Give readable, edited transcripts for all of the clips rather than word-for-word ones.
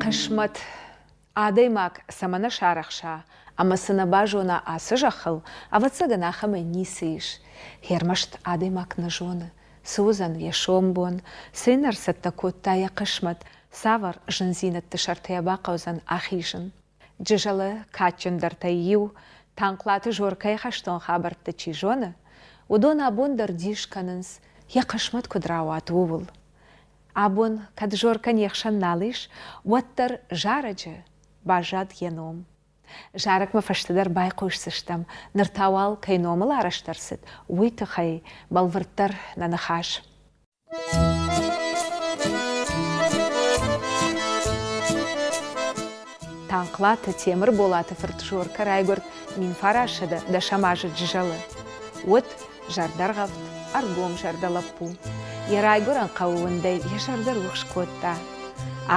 Хъысмӕт адӕймаг цӕмӕ нӕ сарӕхса ӕмӕ цы нӕ базона ацы зӕххыл, ӕвӕццӕгӕн, ахӕмӕй ницы ис. Ӕрмӕст адӕймаг нӕ зоны, цы уыдзӕн йӕ сомбон, цы йын ӕрцӕттӕ кодта йӕ хъысмӕт, цавӕр зындзинӕдты сӕрты йӕ бахъӕудзӕн ахизын. Джызӕлы кадджындӕртӕй иу, Танхълаты Жоркӕйы хӕстон хабӕртты чи зоны, уыдон абон дӕр дис кӕнынц, йӕ хъысмӕт куыд рауад, ууыл. Абон, кӕд Жоркӕ не хсӕн нал ис, уӕддӕр зарӕджы баззад йӕ ном. Зарӕгмӕ фӕстӕдӕр байхъусдзыстӕм, ныр та уал кӕй номыл арӕзт ӕрцыд, уый тыххӕй бӕлвырддӕр нӕ ныхас. Танхълаты Темырболаты фырт Жоркӕ райгуырд 1910 азы Джызӕлы. Уыд зӕрдӕргъӕвд, ӕргомзӕрдӕ лӕппу. Йӕ райгуырӕн хъӕуы уындӕй йӕ зӕрдӕ рухс кодта.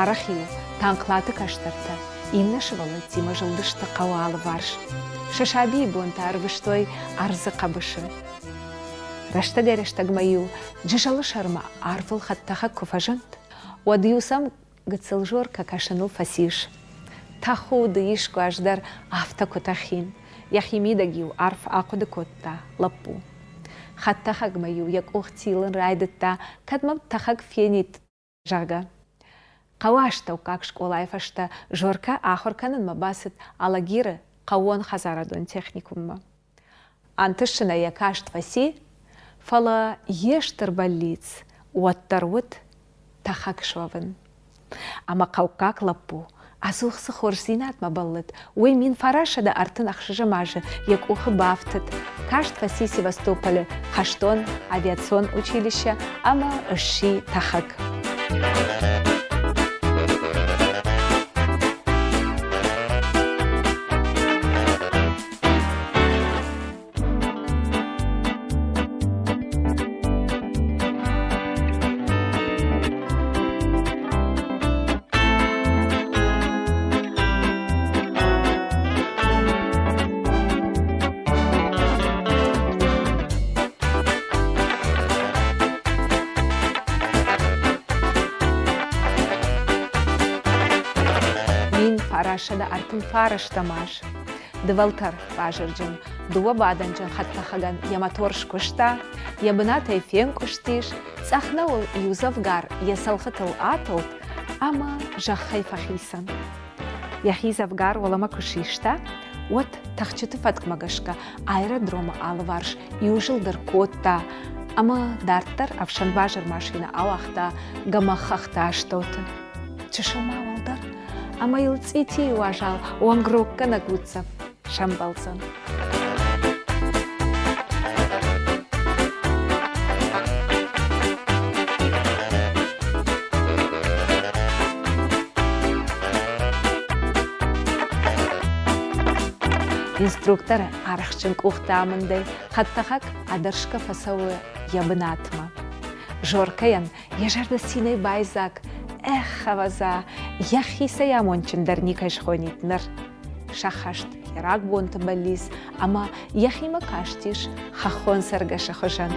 Арӕх-иу Танхълаты кӕстӕртӕ иннӕ сывӕллӕттимӕ зылдысты хъӕуы алыварс. Сӕ сабийы бонтӕ ӕрвыстой ӕрдзы хъӕбысы. Рӕстӕгӕй-рӕстӕгмӕ-иу Джызӕлы сӕрмӕ арвыл хӕдтӕхӕг куы фӕзынд, уӕд-иу сӕм гыццыл Жоркӕ кӕсыныл фӕцис. Тӕхуды, искуы ӕз дӕр афтӕ куы тӕхин, йӕхимидӕг-иу арф ахъуыды кодта лӕппу. Хӕдтӕхӕгмӕ-иу йӕ къух тилын райдыдта, кӕд мӕм тӕхӕг фенид, зӕгъгӕ. Хъӕуы астӕуккаг скъолайы фӕстӕ Жоркӕ ахуыр кӕнынмӕ бацыд Алагиры хъӕууон хӕдзарадон техникуммӕ. Ӕнтыстджынӕй йӕ каст фӕци, фӕлӕ йе стыр бӕллиц уӕддӕр уыд тӕхӕг суӕвын. Ӕмӕ хъӕуккаг лӕппу ӕдзух цы хорздзинадмӕ бӕллыд, уый 1936 азы йӕ къухы бафтыд, каст фӕци Севастополы хӕстон авиацион училище ӕмӕ сси тӕхӕг. 1939 аз Дывӕлтӕр базырджын, дыууӕ бадӕнджын хӕдтӕхӕгӕн йӕ мотор скуыста, йӕ бынатӕй фенкъуыстис, цъӕх науыл иудзӕвгар йӕ цӕлхытыл атылд ӕмӕ зӕххӕй фӕхицӕн. Йӕхи дзӕвгар уӕлӕмӕ куы систа, уӕд тӕхджыты фӕткмӕ гӕсгӕ аэродромы алыварс иу зылд ӕркодта ӕмӕ дарддӕр ӕфсӕнбазыр машинӕ ауагъта гӕмӕх хӕхты астӕуты. Чысыл ма уӕлдӕр, ӕмӕ йыл цъитийы уазал уӕнгроггӕнӕг уддзӕф сӕмбӕлдзӕн. Инструкторы арӕхстджын къухты амындӕй хӕдтӕхӕг ӕдӕрсгӕ фӕцӕуы йӕ бынатмӕ. Жоркӕйӕн Йӕ зӕрдӕ цинӕй байдзаг. Эх, ӕвӕдза, йӕхицӕй амондджындӕр никӕй схонид ныр. Сӕххӕст йӕ рагбонты бӕллиц ӕмӕ йӕхимӕ кастис хӕххон цӕргӕсы хуызӕн.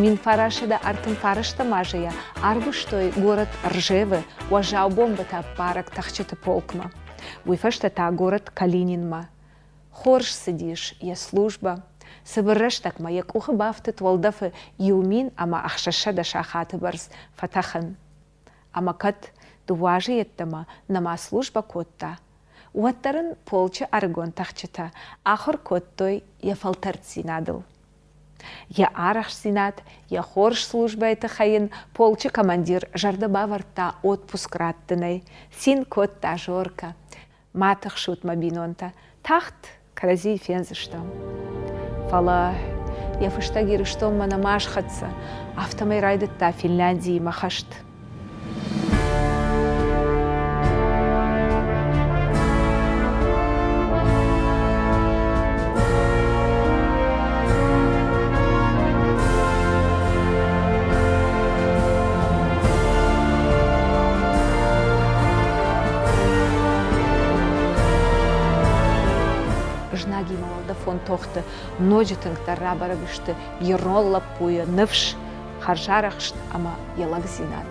1939 азы йӕ арвыстой горӕт Ржевы уӕззау бомбӕтӕ ӕппарӕг тӕхджыты полкмӕ. Уый фӕстӕ та горӕт Калининмӕ. Хорз цыдис йӕ службӕ. Цыбыр рӕстӕгмӕ йӕ къухы бафтыд уӕлдӕфы 1600 сахаты бӕрц фӕтӕхын. Ӕмӕ кӕд дыууӕ азы йеддӕмӕ нӕма службӕ кодта, уӕддӕр ын полчы ӕрыгон тӕхджытӕ ахуыр кодтой йӕ фӕлтӕрддзинадыл. Йӕ арӕхстдзинад, йӕ хорз службӕйы тыххӕй йын полчы командир зӕрдӕ бавӕрдта отпуск раттынӕй, цин кодта Жоркӕ. Ма тыхсут, мӕ бинонтӕ, тагъд кӕрӕдзийы фендзыстӕм. Фӕлӕ йӕ фыстӕг Ирыстонмӕ нӕма схӕццӕ, афтӕмӕй райдыдта Финляндиимӕ хӕст. уӕлдӕфон тохты ноджы тынгдӕр рабӕрӕг сты ирон лӕппуйы ныфс, хӕрзарӕхст ӕмӕ йӕ лӕгдзинад.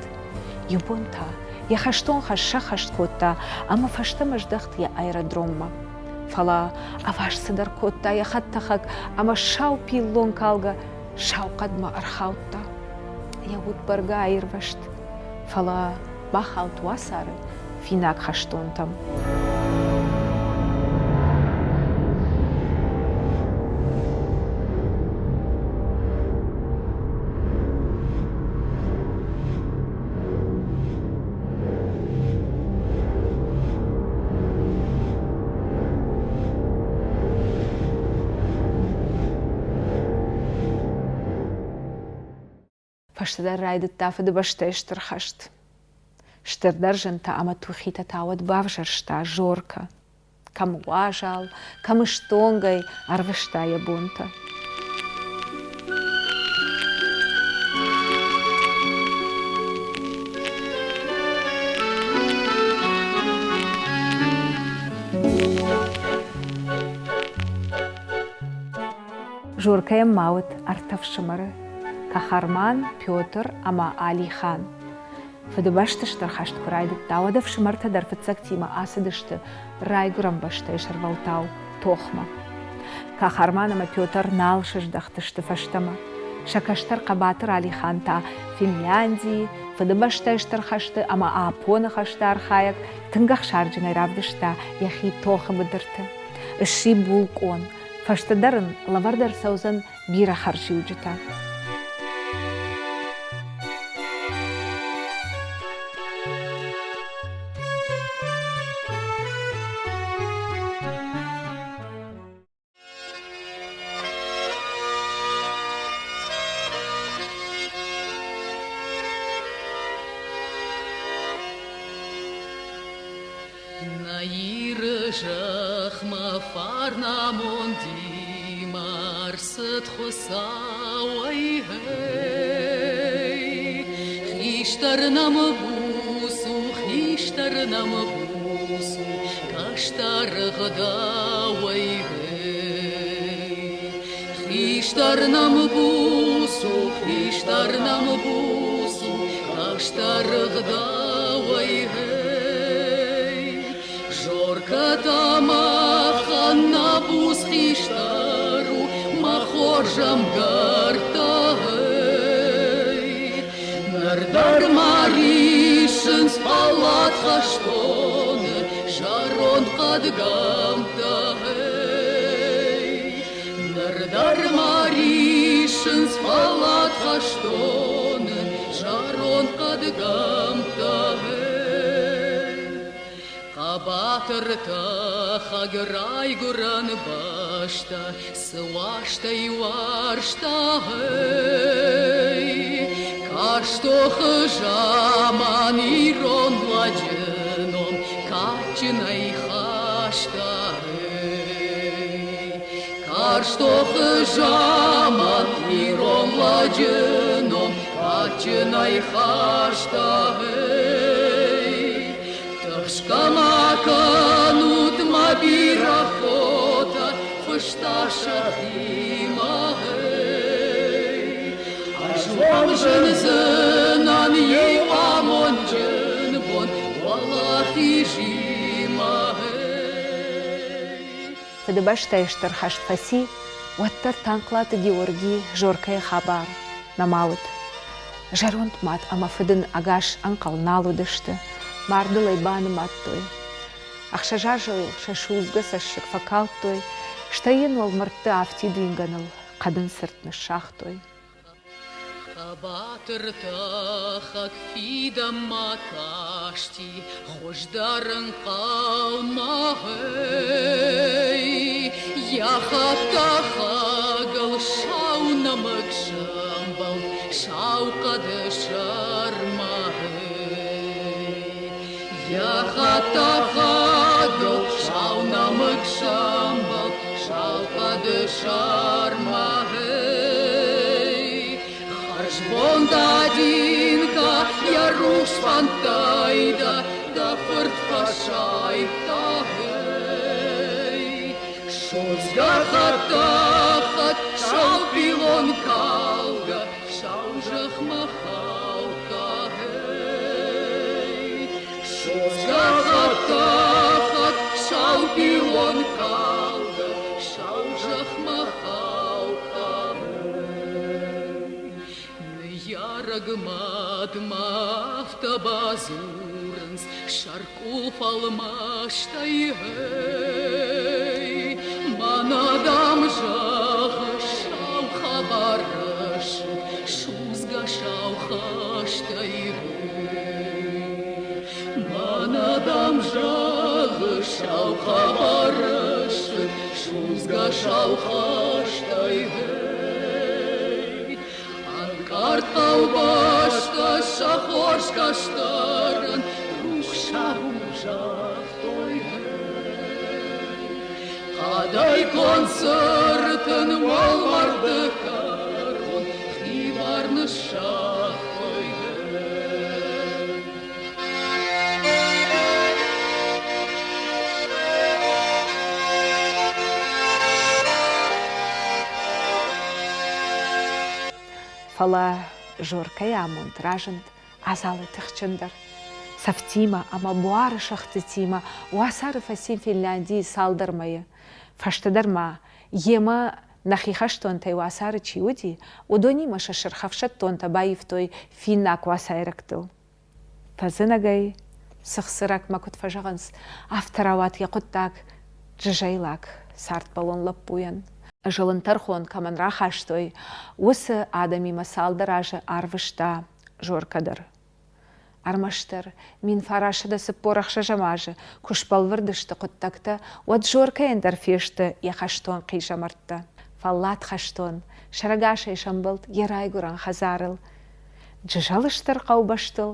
Иу бон та йӕ хӕстон хӕс сӕххӕст кодта ӕмӕ фӕстӕмӕ здӕхт йӕ аэродроммӕ. Фӕлӕ ӕваст цыдӕр кодта йӕ хӕдтӕхӕг ӕмӕ сау пиллон калгӕ сау хъӕдмӕ ӕрхаудта. Йӕ уд бӕргӕ аирвӕзт, фӕлӕ бахауд уацары финаг хӕстонтӕм. Фӕстӕдӕр райдыдта Фыдыбӕстӕйы Стыр хӕст. Стырдӕр зынтӕ ӕмӕ тухитӕ та уӕд бавзӕрста Жоркӕ. Кӕм уазал, кӕм стонгӕй ӕрвыста йӕ бонтӕ. Жоркӕйӕн ма уыд ӕртӕ фсымӕры: Кахарман, Петр ӕмӕ Алихан. Фыдыбӕсты Стыр хӕст куы райдыдта, уӕд ӕфсымӕртӕ дӕр фыццӕгтимӕ ацыдысты райгуырӕн бӕстӕйы сӕрвӕлтау тохмӕ. Кахарман ӕмӕ Петр нал сыздӕхтысты фӕстӕмӕ. Сӕ кӕстӕр хъӕбатыр Алихан та Финляндийы, Фыдыбӕстӕйы Стыр хӕсты ӕмӕ Апоны хӕсты архайӕг тынг ӕхсарджынӕй равдыста йӕхи тохы быдырты. Сси булкъон, фӕстӕдӕр ын лӕвӕрд ӕрцӕудзӕн бирӕ хӕрзиуджытӕ. Нӕ Иры зӕхмӕ фарнамондимӕ рцыд Хуыцауӕй, гъей! Хистӕр нӕм буц у, хистӕр нӕм буц у, кӕстӕр ӕгъдауӕй, гъей! Хистӕр нӕм буц у, хистӕр нӕм буц у, кӕстӕр ӕгъдауӕй, гъей! Жоркӕтӕ махӕн нӕ буц хистӕр у, мӕ хорз ӕмгӕрттӕ, гъей! Ныр дӕр ма риссынц фӕллад хӕстоны зӕронд хъӕдгӕмттӕ, гъей! Ныр дӕр ма риссынц фӕллад хӕстоны зӕронд хъӕдгӕмттӕ, гъей! Хъӕбатыр тӕхӕг райгуырӕн бӕстӕ цы уарзтӕй уарзта, гъей! Карз тохы заман ирон лӕджы ном кадджынӕй хаста, гъей! Карз тохы заман ирон лӕджы ном кадджынӕй хаста, гъей! Тыхсгӕ ма кӕнут, мӕ бирӕ хотӕ, фыста сӕхимӕ, гъей! Ӕз уӕм зындзынӕн иу амондджын бон уӕлахизимӕ, гъей! Фыдыбӕстӕйы Стыр хӕст фӕци, уӕддӕр Танхълаты Георги Жоркӕйы хабар нӕма уыд. Зӕронд мад ӕмӕ фыд ын ӕгас ӕнхъӕл нал уыдысты, мардыл ӕй банымадтой. Ӕхсӕз азы йыл сӕ судзгӕ цӕссыг фӕкалдтой, стӕй йын уӕлмӕрдты афтид ингӕныл хъӕдын цырт ныссагътой. Хъӕбатыр тӕхӕг фидӕнмӕ касти, хуыздӕр ӕнхъӕлмӕ, гъей! Йӕ хӕдтӕхӕгыл сау нӕмыг сӕмбӕлд сау хъӕды сӕрмӕ, гъей! Йӕ хӕдтӕхӕгыл сау нӕмыг сӕмбӕлд сау хъӕды сӕрмӕ, гъей! Хӕрзбон, дадинка, йӕ рухс фӕндтӕй дӕ дӕ фырт фӕсайдта, гъей! Судзгӕ хӕдтӕхӕг, сау пилон калгӕ, сау зӕхмӕ хаудта, гъей. Судзгӕ хӕдтӕхӕг, сау пилон калгӕ, сау зӕхмӕ хаудта, гъей. Ныййарӕг мад ма афтӕ бадзурынц, сӕркъул фӕлмастӕй, гъей. Мӕнӕ, дам, зӕгъы, сау хабар рӕсугъд, судзгӕ сау хӕстӕй, гъей. Мӕнӕ, дам, зӕгъы, сау хабар рӕсугъд, судзгӕ сау хӕстӕй, гъей. Ӕнкъард хъӕубӕстӕ сӕ хорз кӕстӕрӕн рухсаг у загътой. Хъӕдӕй концертӕн уӕлмӕрды кӕрон хибар ныссагътой. Фӕлӕ Жоркӕйы амонд разынд адзалы тыхджындӕр. Цӕфтимӕ ӕмӕ буары сӕгътытимӕ уацары фӕци Финляндийы цалдӕр мӕйы. Фӕстӕдӕр ма йемӕ нӕхи хӕстонтӕй уацары чи уыди, уыдонимӕ сӕ сырхӕфсӕддонтӕ баивтой финнаг уацайрӕгтыл. Фӕзынӕгӕй цыхцырӕгмӕ куыд фӕзӕгъынц, афтӕ рауад йӕ хъуыддаг джызӕйлаг цардбӕллон лӕппуйӕн. Зылын тӕрхон кӕмӕн рахастой, уыцы адӕмимӕ цалдӕр азы арвыста Жоркӕ дӕр. Ӕрмӕстдӕр 1946 азы куы сбӕлвырд сты хъуыддӕгтӕ, уӕд Жоркӕйӕн дӕр фесты йӕ хӕстон хъизӕмӕрттӕ. Фӕллад хӕстон сӕрӕгасӕй сӕмбӕлд йӕ райгуырӕн хӕдзарыл. Джызӕлы стыр хъӕубӕстыл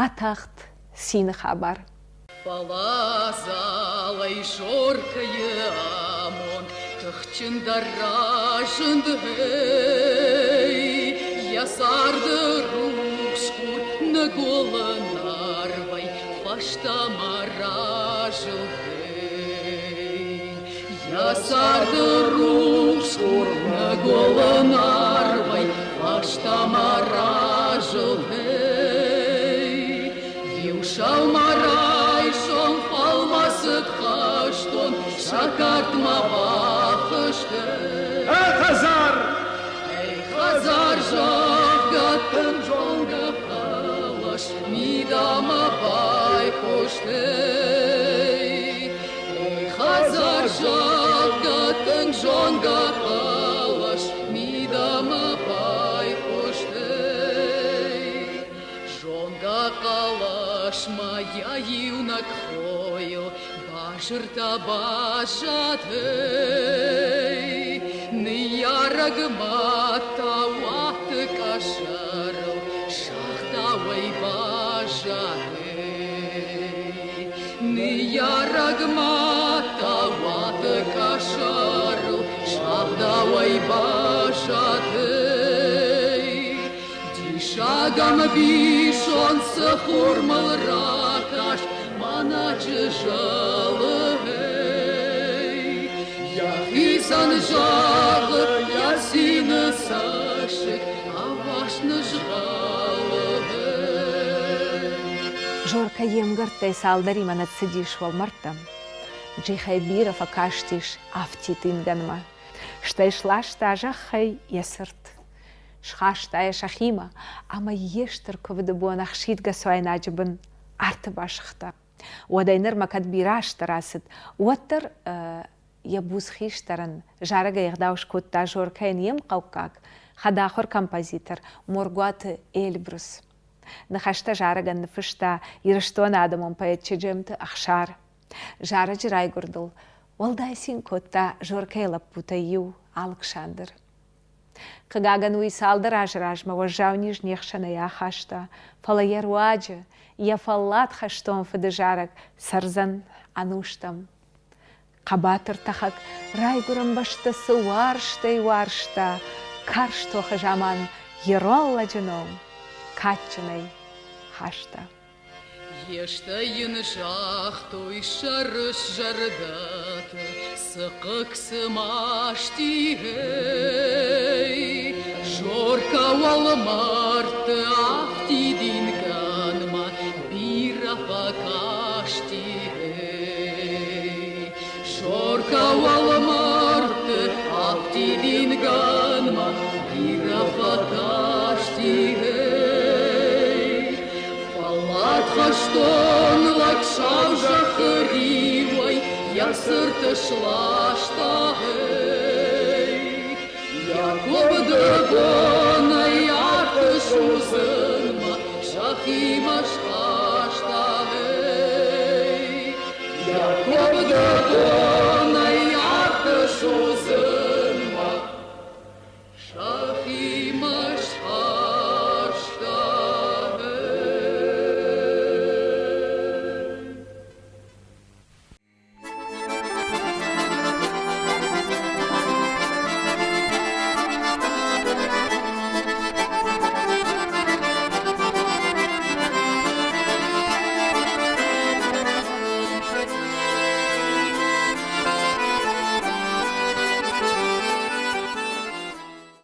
атахт цины хабар. Фӕлӕ залӕй Жоркӕйы амонд тыхджындӕр разынд, гъей! Йӕ царды рухс хур ныгуылын арвӕй фӕстӕмӕ разылд, гъей! Йӕ царды рухс хур ныгуылын арвӕй фӕстӕмӕ разылд, гъей! Иу сӕумӕрайсом фӕлмӕцыд хӕстон сӕ кӕртмӕ бахызт. Эй, хӕдзар! Эй, хӕдзар, зӕгъгӕ, тынг зонгӕ хъӕлӕс мидӕмӕ байхъуыст. Эй, хӕдзар, зӕгъгӕ, тынг зонгӕ хъӕлӕс мидӕмӕ байхъуыст. Зонгӕ хъӕлӕс ма йӕ иунӕг хойыл базыртӕ базад. Ныййарӕг мад та уаты къӕсӕрыл сагъдауӕй баззад. Ныййарӕг мад та уаты къӕсӕрыл сагъдауӕй баззад. Диссаг ӕмӕ бисон цы хур мыл ракаст, мӕнӕ чысылы Йӕхицӕн зӕгъы йӕ цины цӕссыг, ӕваст нызгъӕлы. Жоркӕ йе мгӕрттӕй цалдӕримӕ ныццыдис уӕлмӕрдтӕм. Джихӕй бирӕ фӕкастис афтид ингӕнмӕ. Стӕй сласта зӕххӕй йӕ цырт. Схаста йӕ сӕхимӕ ӕмӕ йе стыр куывды бон ӕхсидгӕ цуайнаджы бын арты басыгъта. Уӕдӕй нырмӕ кӕд бирӕ азтӕ рацыд, уӕддӕр йӕ буц хистӕрӕн зарӕгӕй ӕгъдау скодта Жоркӕйӕн йе мхъӕуккаг, хӕдахуыр композитор Моргуаты Эльбрус. Ныхӕстӕ зарӕгӕн ныффыста Ирыстоны адӕмон поэт Чеджемты Ӕхсар. Зарӕджы райгуырдыл уӕлдай цин кодта Жоркӕйы лӕппутӕй иу Алыксандр. Хъыгагӕн, уый цалдӕр азы размӕ уӕззау низ не хсӕнӕй ахаста, фӕлӕ йӕ руаджы йӕ фӕллад хӕстон фыды зарӕг цӕрдзӕн ӕнустӕм. Хъӕбатыр тӕхӕг райгуырӕн бӕстӕ цы уарзтӕй уарзта, карз тохы заман ирон лӕджы ном кадджынӕй хаста. Йе стӕй йын загътой сӕрыс зӕрдӕты. Цы хъыг, цы маст и, гъей! Жорка уӕлмӕрдты афтид ингӕнмӕ бирӕ фӕкасти, гъей! Жорка уӕлмӕрдты афтид ингӕнмӕ бирӕ фӕкасти, гъей! Фӕллад хӕстон лӕг сау зӕххы риуӕй йӕ цырт сласта, гъей! Йӕ куывды бонӕй арты судзынмӕ сӕхимӕ схаста.